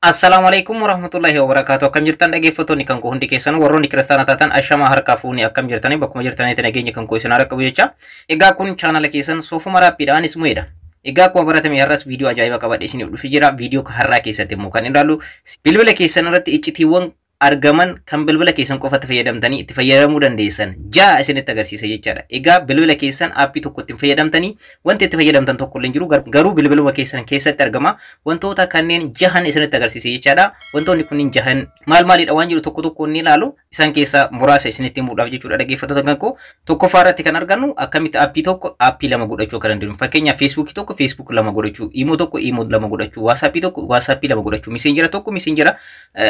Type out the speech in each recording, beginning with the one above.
Assalaamu alaikum warahmatullahi wabarakatuh. Akkam jirtan dhaggeeffattoonni kan koo hundi keessan, warroonni kiristaana taatan ashamaa harkaa fuuni, akkam jirtanii? Bakkuma jirtanitti nageenya kan koo isin haa qabu jecha. Egaa kun chaanala keessan Soofuma Raappiidhaanis mu'eedha. Egaa akkuma baratame har'as viidiyoo ajaa'ibaa qabadhee isiniif dhufee jira. Viidiyoo har'aa keessatti immoo kan ilaallu bilbila keessan irratti iccitiiwwan argaman kan bilbila keessan qofatti fayyadamtanii itti fayyadamuu dandeessan 6 isinitti agarsiisa jechaadha. Egaa bilbila keessan aappii tokko ittiin fayyadamtanii wanti itti fayyadamtan tokko illee hin jiru, garuu bilbiluma keessan keessatti argama. Wantoota kanneen 6 isinitti agarsiisa jechaadha. Wantoonni kunniin 6 maal maalidha waan jiru tokko tokko ni ilaalu, isaan keessaa muraasa isinitti himuudhaaf jechuudha dhaggeeffattoota kan koo. Tokkoffaa irratti kan argannu akkamitti aappii tokko aappii lama godhachuu akka dandeenyu. Fakkeenyaaf Feesbuukii tokko Feesbuuk lama godhachuu, Imoo tokko Imoo lama godhachuu, Waasaappii tokko Waasaappii lama godhachuu, Miseenjera tokko Miseenjera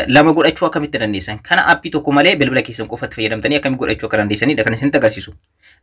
lama godhachuu akkamitti dandeessan. Kana aappii tokko malee bilbila keessan qofatti fayyadamtanii akkamitti godhachuu akka dandeessanidha kan isinitti agarsiisu.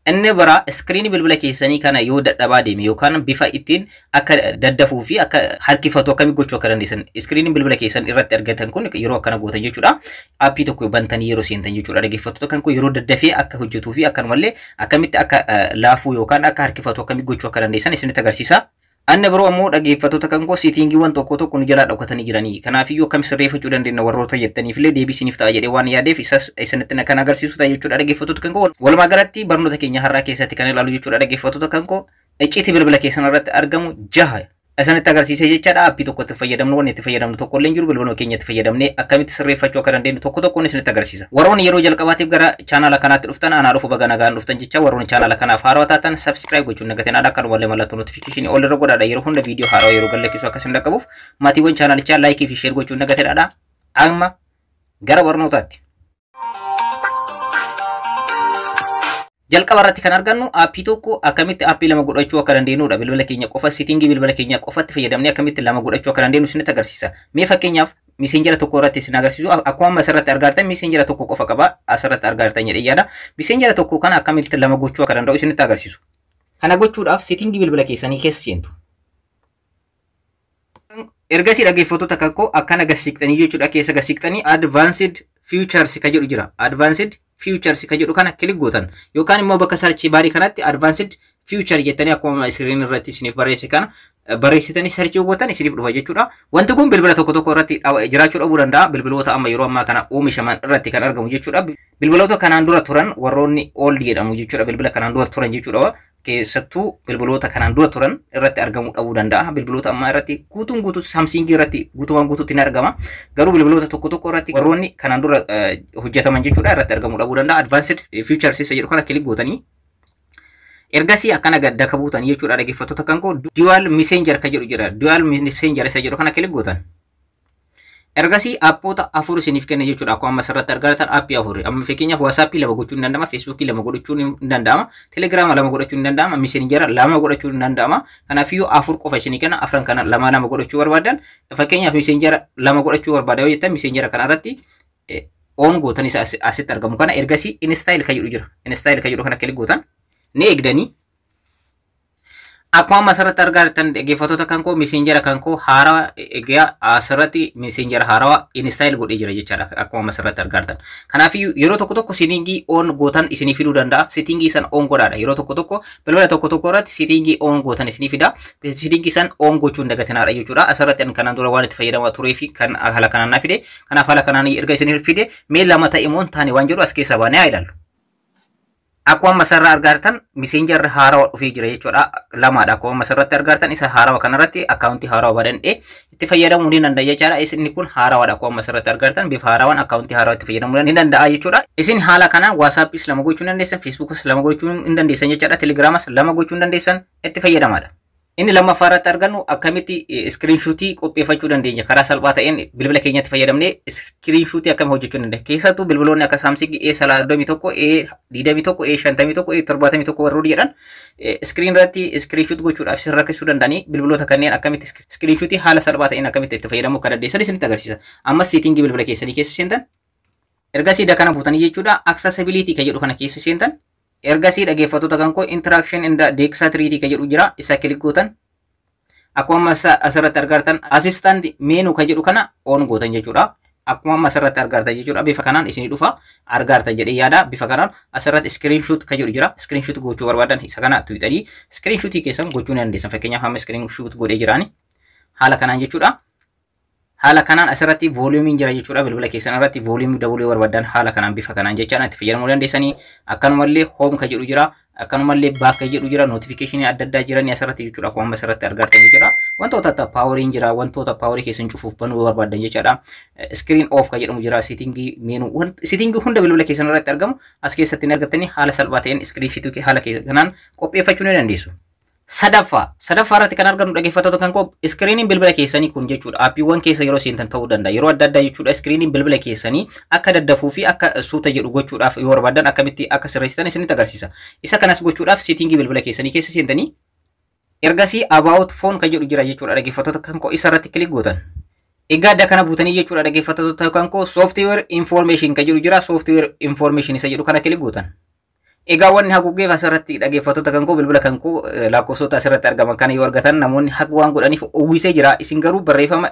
Inni biraa iskiriinii bilbila keessanii kana yoo dadhabaa deeme yookaan bifa ittiin akka daddafuu fi akka harkifatu akkamitti gochuu akka dandeessan. Iskiriiniin bilbila keessan irratti argatan kun yeroo akkana gootan jechuudha. Aappii tokko bantanii yeroo seentan jechuudha. Dhaggeeffattoota kan kun yeroo daddafee akka hojjetuu fi akkanumallee akkamitti akka laafuu yookaan akka harkifatu akkamitti gochuu akka dandeessan isinitti agarsiisa. Anna biroo ammoo dhaggeeffattoota kan koo siitingiiwwan tokko tokko nu jalaa dhokatanii jiranii. Kanaafiyyuu akkam sirreeffachuu dandeenya warroota jettaniif illee deebii isiniif ta'a jedhee waan yaadeef isas isinitti kan agarsiisu ta'a jechuudha dhaggeeffattoota kan koo. Walumaa galatti barnoota keenya har'aa keessatti kan ilaalu jechuudha dhaggeeffattoota kan koo icciitii bilbila keessan irratti argamu 6 isinitti agarsiise jechaadha. Aappii tokko itti fayyadamnu wanni itti fayyadamnu tokko illee hin jiru, bilbiluma keenya itti fayyadamnee akkamitti sirreeffachuu akka dandeenyu tokko tokkoon isinitti agarsiisa. Warroonni yeroo jalqabaatiif gara chaanaala kanaatti dhuftan anaa dhufu, baga nagaan dhuftan jecha. Warroonni chaanaala kanaaf haarawaa taatan subscribe gochuun nagateen akkanumallee mallattoo notifiikeeshinii ol irra godhaadha, yeroo hunda viidiyoo haarawaa yeroo gadhiisu akka isin dhaqqabuuf. Maatiiwwan chaanaalichaa laayikii fi sheer gochuun nagateedha. Amma gara barnootaatti. Jalqaba irratti kan argannu aappii tokko akkamitti aappii lama godhachuu akka dandeenyudha. Bilbila keenya qofa, sitingii bilbila keenya qofatti fayyadamnee akkamitti lama godhachuu akka dandeenyu isinitti agarsiisa. Mee fakkeenyaaf miseenjera tokko irratti isin agarsiisu. Akkuma amma asirratti argaa jirtan miseenjera tokko qofa qaba, asirratti argaa jirtan jedhee yaada. Miseenjera tokko kana akkamitti lama gochuu akka danda'u isinitti agarsiisu. Kana gochuudhaaf sitingii bilbila keessanii keessa seentu. Ergasii dhaggeeffattoota kan koo akkana gasiqxanii jechuudha, keessa gasiqxanii advanced features ka jedhu jira. Advanced features ka jedhu kana click gootan yookaan immoo bakka search baarii kanatti advanced feature jettanii akkuma screen irratti isiniif barreesse kana barreessitanii search gootan isiniif dhufa jechuudha. Wanti kun bilbila tokko tokko irratti jiraachuu dhabuu danda'a. Bilbiloota amma yeroo ammaa kana oomishaman irratti kan argamu jechuudha. Bilbiloota kanaan dura turan, warroonni old jedhamu jechuudha. Bilbila kanaan dura turan jechuudha. Keessattuu bilbiloota kanaan dura turan irratti argamuu dhabuu danda'a. Bilbiloota ammaa irratti guutuun guutuu Samsung irratti guutumaan guutuutti ni argama. Garuu bilbiloota tokko tokko irratti warroonni kanaan dura hojjetaman jechuudha irratti argamuu dhabuu danda'a. Advanced features isa jedhu kana click gootanii ergasii akkana daka buutanii jechuudha dhaggeeffattoota kan koo, dual messenger ka jedhu jira. Dual messenger isa jedhu kana click gootan. Ergasii aappoota 4 isiniif kenna jechuudha. Akkuma amma asirratti argaa jirtan aappii 4. Amma fakkeenyaaf Waasappii lama gochuun ni danda'ama, Feesbuukii lama godhachuun ni danda'ama, Telegiraama lama godhachuun ni danda'ama, Miseenjera lama godhachuun ni danda'ama. Kanaafiyyuu 4 qofa isinii kenna. Afran kana lama lama godhachuu barbaadan, fakkeenyaaf Miseenjera lama godhachuu barbaada yoo jettan, Miseenjera kana irratti on gootan isa asitti argamu kana. Ergasii install ka jedhu jira. Install ka jedhu kana click gootan, ni eegdanii. Akkuma amma asirratti argaa jirtan dhaggeeffattoota kan koo, miseenjera kan koo haarawaa egaa asirratti miseenjera haarawaa install godhee jira jechaadha akkuma amma asirratti argaa jirtan. Kanaafiyyuu yeroo tokko tokko sitingii on gootan isinii fiduu danda'a. Sitingii san on godhaadha. Yeroo tokko tokko bilbila tokko tokko irratti sitingii on gootan isinii fida. Sitingii san on gochuu hin dagatinaadha jechuudha. Asirratti kanaan dura waan itti fayyadamaa turee fi kan haala kanaan naa fide. Kanaaf haala kanaan erga isinii fide, mee lama ta'e moo hin taane waan jedhu as keessaa baanee haa ilaallu. Akkuma amma asirraa argaa jirtan miseenjarri haarawaa dhufee jira jechuudha. Lamaadha. Akkuma amma asirratti argaa jirtan isa haarawaa kanarratti akkaawuntii haarawaa banadhee itti fayyadamuu ni danda'a jechaadha. Inni kun haarawaadha. Akkuma amma asirratti argaa jirtan bifa haarawaan akkaawuntii haarawaa itti fayyadamuu ni danda'a jechuudha. Isin haala kanaan Waasaappis lama gochuu ni dandeessan, Feesbuukas lama gochuu ni dandeessan jechaadha. Telegiraamas lama gochuu ni dandeessan, itti fayyadamaadha. Inni lammaffaa irratti argannu akkamitti iskiriinshuutii qopheeffachuu dandeenya, karaa salphaa ta'een bilbila keenyatti fayyadamnee iskiriinshuutii akkamitti hojjechuu dandeenya. Keessattuu bilbiloonni akka Samsung A31, A21, A51, A71 warroonni jedhan iskiriin irratti iskiriinshuut gochuudhaaf isin rakkisuu danda'anii, bilbiloota kanneen akkamitti iskiriinshuutii haala salphaa ta'een akkamitti itti fayyadamuu akka dandeessan isinitti agarsiisa. Ammas siitingii bilbila keessanii keessa seentan. Ergasii kana buutanii jechuudha accessibility kan jedhu kana keessa seentan. Ergasii dhaggeeffattoota kan koo interaction and dexterity kan jedhu jira, isa click gootan. Akkuma asirratti argartan assistant menu kan jedhu kana on gootan jechuudha. Akkuma amma asirratti argartan jechuudha bifa kanaan isinii dhufa, argartan jedhee yaada. Bifa kanaan asirratti screenshot kan jedhu jira. Screenshot gochuu barbaadan isa kana tuqxanii screenshotii keessan gochuu ni dandeessan. Fakkeenyaaf amma screenshot godhee jiraani haala kanaan jechuudha. Haala kanaan asirratti volumeiin jira jechuudha. Bilbila keessan irratti volume dabaluu barbaadan haala kanaan bifa kanaan jechaan itti fayyadamuu dandeessanii. Akkanumallee home ka jedhu jira. Akkanumallee back ka jedhu jira. Notificationii adda addaa jiranii asirratti jechuudha. Akkuma asirratti argartan jechuudha. Wantoota akka poweriin jira. Wantoota powerii keessan cufuuf banuu barbaadan jechaadha. Screen off ka jedhamu jira. Settingii, menu, settingii hunda bilbila keessan irratti argamu as keessatti ni argattanii haala salphaa ta'een screenshotii haala kanaan qopheeffachuu ni dandeessu. Sadaffaa irratti kan argannu, dhaggeeffattoota kan koo, screeniin bilbila keessanii kun jechuudha. Appiiwwan keessa yeroo seentan ta'uu danda'a. Yeroo adda addaa jechuudha, screeniin bilbila keessanii akka daddafuu fi akka suuta jedhu gochuudhaaf yoo barbaadan akkamitti akka sirreessitan isinitti agarsiisa. Isa kanas gochuudhaaf settingii bilbila keessanii keessa seentanii, ergasii about phone kan jedhu jira jechuudha, dhaggeeffattoota kan koo, isa irratti click gootan. Egaa adda kana buutanii jechuudha, dhaggeeffattoota kan koo, software information kan jedhu jira, software information isa jedhu kana click gootan. Egaa wanni haguuggeef asirratti, dhaggeeffattoota kan koo, bilbila kan koo lakkoofsota asirratti argaman kana yoo argatan namoonni hack waan godhaniif uwwisee jira. Isin garuu barreeffama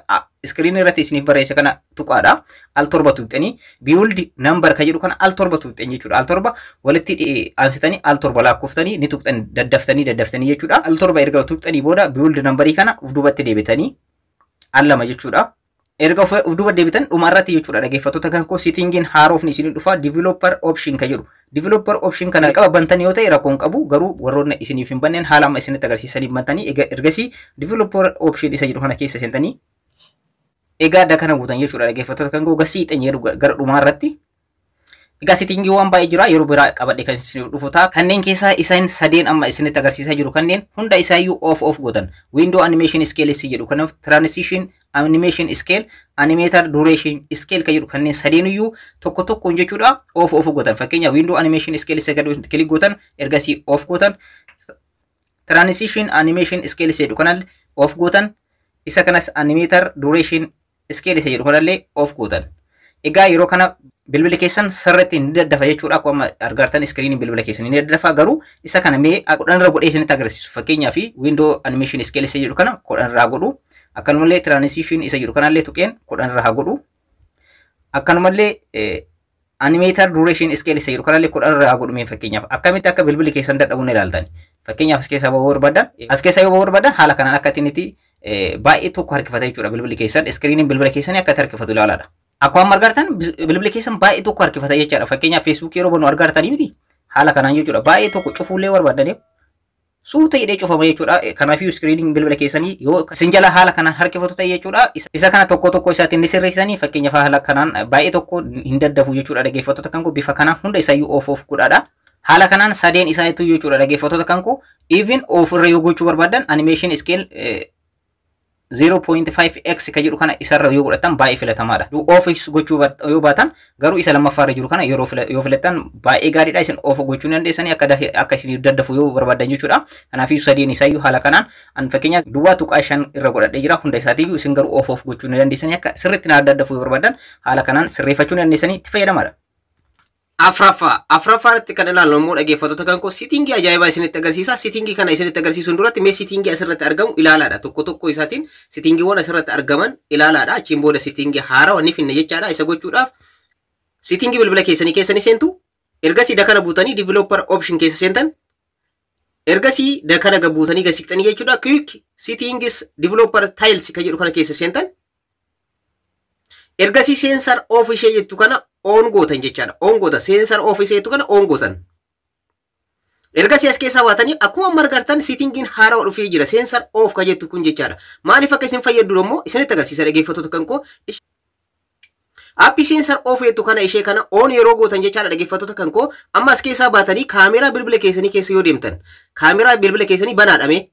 screen irratti isiniif barreesse kana tuqaadha. Al torba tuqxanii build number kan jedhu kana al torba tuqxan jechuudha. Al torba walitti aansitanii al torba lakkooftanii ni tuqxan, daddaftanii daddaftanii jechuudha. Al torba erga tuqxanii booda build numberii kana uf duubatti deebitanii al lama jechuudha. Erga of duuba deebitan dhumarratti jechuudha, dhaggeeffattoota kan koo, settingiin haarofni isin dhufa, developer option kan jedhu. Developer option kana qaba bantan yoo ta'e rakkoon qabu, garuu warroonni isiniif hin banneen haala amma isinitti agarsiisanii bantanii ergasii developer option isa jedhu kana keessa seentanii, egaa adda kana guutan jechuudha, dhaggeeffattoota kan koo, gasii jedhu gara dhumaarratti. Egaa settingiiwwan baay'ee jira, yeroo biraa qabadhe kan isin dhufu ta'a. Kanneen keessaa isaan sadeen amma isinitti agarsiisaa jiru kanneen hunda isaayyuu off off gootan. Window animation scale jedhu kanaaf, transition animation scale, animator duration scale kan jedhu kanneen sadeeniyyuu tokko tokkoon jechuudha off off gootan. Fakkeenyaaf window animation scale isa gadi click gootan, ergasii off gootan. Transition animation scale isa jedhu kanallee off gootan. Isa kanas animator duration scale isa jedhu kanallee off gootan. Egaa yeroo kana bilbilli keessan sirriitti ni daddafa jechuudha. Akkuma argartan screeniin bilbila keessanii ni daddafa, garuu isa kana mee 10 irra godhee isinitti agarsiisu. Fakkeenyaaf window animation scale isa jedhu kana 10 irraa godhu. Akkanumallee transition isa jedhu kanallee tuqeen 10 irraa haa godhu. Akkanumallee animator duration scale isa jedhu kanallee 10 irraa haa godhu. Mee fakkeenyaaf akkamitti akka bilbilli keessan dadhabu ni ilaaltan. Fakkeenyaaf as keessaa bahuu barbaadan, as keessaa yoo bahuu barbaadan, haala kanaan akka inni baay'ee tokko harkifata jechuudha, bilbilli keessan, screeniin bilbila keessanii akka itti harkifatu ilaalaadha. Akkuma argartan bilbilli keessan baay'ee tokko harkifata jechaadha. Fakkeenyaaf Facebookii yeroo bannu argartanii miti, haala kanaan jechuudha. Baay'ee tokko cufuullee barbaadaniif suuta hidhee cufama jechuudha. Kanaafiyyuu screeniin bilbila keessanii yoo isin jala haala kanaan harkifatu ta'e jechuudha. Isa kana tokko tokko isaatiin ni sirreessitanii, fakkeenyaaf haala kanaan baay'ee tokko hin daddafu jechuudha, dhaggeeffattoota kan koo, bifa kanaan hunda isaayyuu off off godhaadha. Haala kanaan sadeen isaaniitu jechuudha, dhaggeeffattoota kan koo, even off irra yoo gochuu barbaadan animation scale 0.5x ka jedhu kana isarra yoo godhatan baay'ee filatamaadha. Off gochuu yoo baatan garuu isa lammaffaarra jiru kana yeroo yoo filattan baay'ee gaariidha. Isin off gochuu ni dandeessanii akka isin daddafu yoo barbaadan jechuudha. Kanaafuu sadeen isaayyuu haala kanaan an fakkeenyaaf 0.5 irra godhadhee jira hunda isaatiiyyuu, isin garuu off off gochuu ni dandeessanii, akka sirriitti na daddafu yoo barbaadan haala kanaan sirreeffachuu ni dandeessanii, itti fayyadamaadha. Afraffaa irratti kan ilaallu immoo, dhaggeeffattoota kan koo, settingii ajaa'ibaa isinitti agarsiisa. Settingii kana isinitti agarsiisuun duratti mee settingii asirratti argamu ilaalaadha. Tokko tokko isaatiin settingiiwwan asirratti argaman ilaalaadha. Achiin booda settingii haarawaa ni finna jechaadha. Isa gochuudhaaf settingii bilbila keessanii keessanii seentu. Ergasii dakana buutanii developer option keessa seentan. Ergasii dakana buutanii gasiqxanii jechuudha. Quick settings developer tiles kan jedhu kana keessa seentan. Ergasii sensor off ishee jettu kana on gootan jechaadha. On gootan, sensor off ishee jettu kana on gootan. Ergasii as keessaa baatanii akkuma amma argartan settingiin haarawaa dhufee jira. Sensor off ka jettu kun jechaadha. Maaliif akka isin fayyaddu immoo isinitti agarsiisa, dhaggeeffattoota kan koo. Appii sensor off jettu kana, ishee kana on yeroo gootan jechaadha, dhaggeeffattoota kan koo, amma as keessaa baatanii kaameraa bilbila keessanii keessa yoo deemtan, kaameraa bilbila keessanii banaadhame.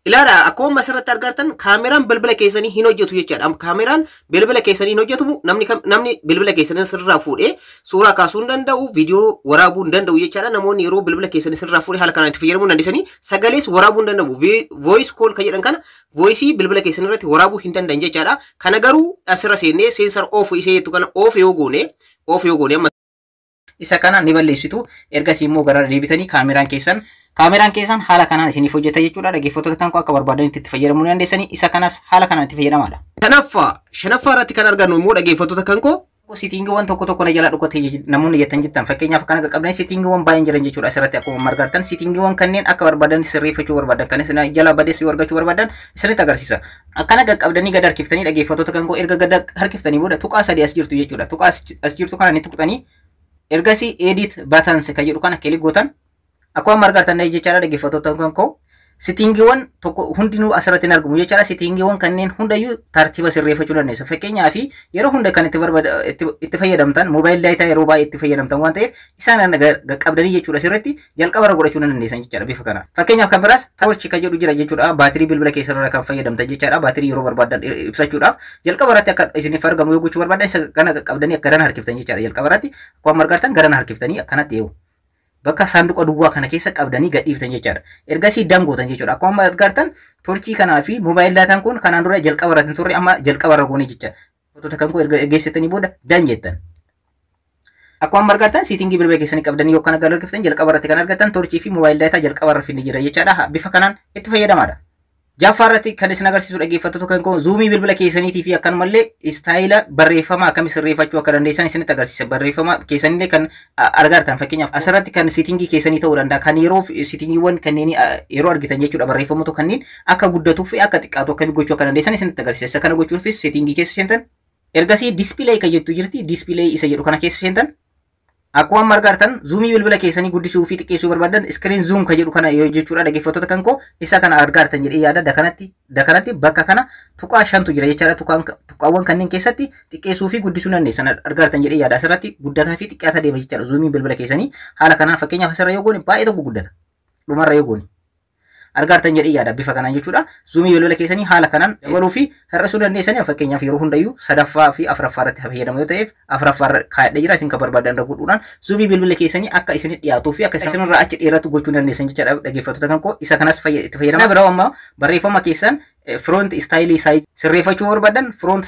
Ilaala, akkuma asirratti argartan kaameraan bilbila keessanii hin hojjetu jechaadha. Kaameraan bilbila keessanii hin hojjetu, namni bilbila keessanii sirraa fuudhee suuraa kaasuu hin danda'u, viidiyoo waraabuu hin danda'u jechaadha. Namoonni yeroo bilbila keessanii sirraa fuudhee haala kanaan itti fayyadamuu hin dandeessanii, sagalees waraabuu hin danda'u. Voice call kan jedhan kana voiceii bilbila keessanii irratti waraabuu hin danda'an jechaadha. Kana garuu asirra seennee sensor off ishee jettu kana off yoo goone amma isa kana ni balleessitu. Ergasii immoo gara deebitanii kaameraan keessan haala kanaan isiniif hojjeta jechuudha. Dhaggeeffattoota kan akka barbaadanitti itti fayyadamuu ni dandeessanii. Isa kanas haala kanaan itti fayyadamaadha. Shanaffaa irratti kan argannu immoo, dhaggeeffattoota kan koo, Settingiiwwan tokko tokko na jala dhokatee namoonni jettan jettan, fakkeenyaaf kana qaqqabdanii settingiiwwan baay'een jiran jechuudha. Asirratti akkuma argartan settingiiwwan kanneen akka barbaadan sirreeffachuu barbaadan, kan isin jala badeessuu argachuu barbaadan isinitti agarsiisa. Akkana qaqqabdanii gad harkiftanii, dhaggeeffattoota kan koo, erga gad harkiftanii booda tuqaa sadii as jirtu jechuudha. Tuqaa as jirtu kana ni tuqxanii, ergasii "edit buttons" kan jedhu kana click gootan. Akkuma argartan jechaadha, dhaggeeffattoota kan koo, settingiiwwan tokko hundinuu asirratti hin argamu jechaadha. Settingiiwwan kanneen hundayyuu tartiiba sirreeffachuu dandeessu. Fakkeenyaaf yeroo hunda kan itti fayyadamtan mobile data, yeroo baay'ee itti fayyadamtan waan ta'eef, isaan qaqqabdanii jechuudha, asirratti jalqaba godhachuu dandeessan jechaadha bifa kanaan. Fakkeenyaaf kan biraas torch kan jedhu jira jechuudha. Baatirii bilbila keessanirra kan fayyadamtan jechaadha. Baatirii yeroo barbaadan ibsachuudhaaf jalqaba irratti akka isiniif argamu yoo gochuu barbaadan, isa kana qaqqabdanii akka garana harkiftan jechaadha. Jalqaba irratti akkuma argartan garana harkiftanii akkanatti eegu, bakka saanduqa duwwaa kana keessa qabdanii gadhiiftan jechaadha. Ergasii done gootan jechuudha. Akkuma argartan torchii kanaa fi mobile dataan kun kanaan dura jalqaba irratti turre, amma jalqaba irra goonee jecha. Wantoota kan koo erga geessitanii booda done jettan. Akkuma argartan settingii bilbila keessanii qabdanii yookaan akka argiftan jalqaba irratti kan argattan torchii fi mobile data jalqaba irra finni jira jechaadha. Bifa kanaan itti fayyadamaadha. Jaaffaa irratti kan isin agarsiisu, dhaggeeffattoota kan koo, zoomii bilbila keessaniitii fi akkanumallee style barreeffama akkamitti sirreeffachuu akka dandeessan isinitti agarsiisa. Barreeffama keessanillee kan argartan, fakkeenyaaf asirratti kan settingii keessanii ta'uu danda'a. Kan yeroo settingiiwwan kanneen yeroo argitan jechuudha, barreeffamoota kanneen akka guddatuu fi akka xiqqaatu akkamii gochuu akka dandeessan isinitti agarsiisa. Isa kana gochuufis settingii keessa seentan. Ergasii "display" kan jettu jirti. "Display" isa jedhu kana keessa seentan. Akkuma amma argartan zoomii bilbila keessanii guddisuu fi xiqqeessuu barbaadan, "screen zoom" kan jedhu kana yoo jechuudha, dhaggeeffattoota kan koo, isa kana argartan jedhee yaada. Dakanatti bakka kana tuqaa shantu jira jechaadha. Tuqaawwan kanneen keessatti xiqqeessuu fi guddisuu dandeessan, argartan jedhee yaada. Asirratti guddataa fi xiqqaataa deema jechaadha zoomiin bilbila keessanii haala kanaan. Fakkeenyaaf asirra yoo goone baay'ee tokko guddata. Dhumarra yoo goone argartan jedhee yaada bifa kanaan jechuudha. Zoomii bilbila keessanii haala kanaan dabaluu fi hir'isuu dandeessanii. Fakkeenyaaf yeroo hundayyuu sadaffaa fi afuraffaa irratti fayyadamu yoo ta'eef, afuraffaa irra kaa'adhee jira. Isin kan barbaadan irra godhuudhaan zoomii bilbila keessanii akka isin dhiyaatuu fi akka isinirraa achi dheeratu gochuu dandeessan jechaadha, dhaggeeffattoota kan koo. Isa kanas itti fayyadama. Biraa ammoo barreeffama keessan font style size sirreeffachuu barbaadan, "font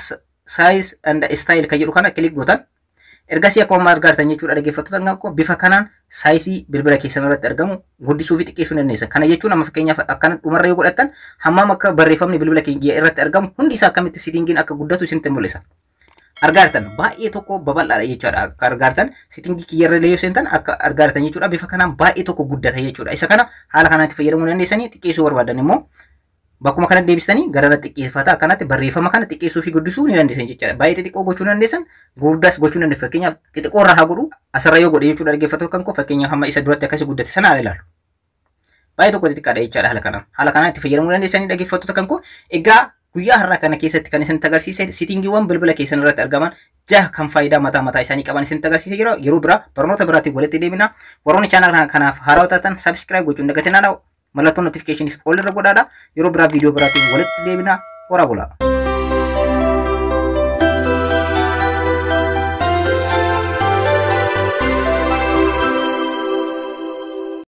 size and style" kan jedhu kana click gootan. Ergasii akkuma argartan jechuudha, dhaggeeffattoota kan koo, bifa kanaan sizeii bilbila keessan irratti argamu guddisuu fi xiqqeessuu dandeessan. Kana jechuun amma fakkeenyaaf akkana dhumarra yoo godhattan, hammam akka barreeffamni bilbila keenya irratti argamu hundi isaa akkamitti settingiin akka guddatu isinitti mul'isa. Argartan baay'ee tokko babal'aadha jechuudha. Akka argartan settingii kiyyarra illee yoo seentan, akka argartan jechuudha, bifa kanaan baay'ee tokko guddata jechuudha. Isa kana haala kanaan itti fayyadamuu dandeessanii. Xiqqeessuu barbaadan immoo bakkuma kana deebistanii gara xiqqeeffata, akkanatti barreeffama kana xiqqeessuu fi guddisuu ni dandeessan jechuudha. Baay'ee xixiqqoo gochuu dandeessan, gurguddaas gochuu dandeessan. Fakkeenyaaf xixiqqoo irraa haa godhu, asirra yoo godhe jechuudha, dhaggeeffattoota kan koo, fakkeenyaaf hamma isa duratti akkasii guddate sana haa ilaalu. Baay'ee tokko xixiqqaadha jechaadha haala kanaan. Haala kanaan itti fayyadamuu dandeessanii, dhaggeeffattoota kan koo. Egaa guyyaa har'aa kana keessatti kan isinitti agarsiise settingiiwwan bilbila keessan irratti argaman jaha kan faayidaa mataa mataa isaanii qaban isinitti agarsiisee jira. Yeroo biraa barnoota biraatiin walitti deebina. Warroonni channel kanaaf haarawaa taatan subscribe gochuun dagatinaa, mallattoo notificationis ol irra godhaadha. Yeroo biraa viidiyoo biraatiin walitti deebina. Horaa bulaa.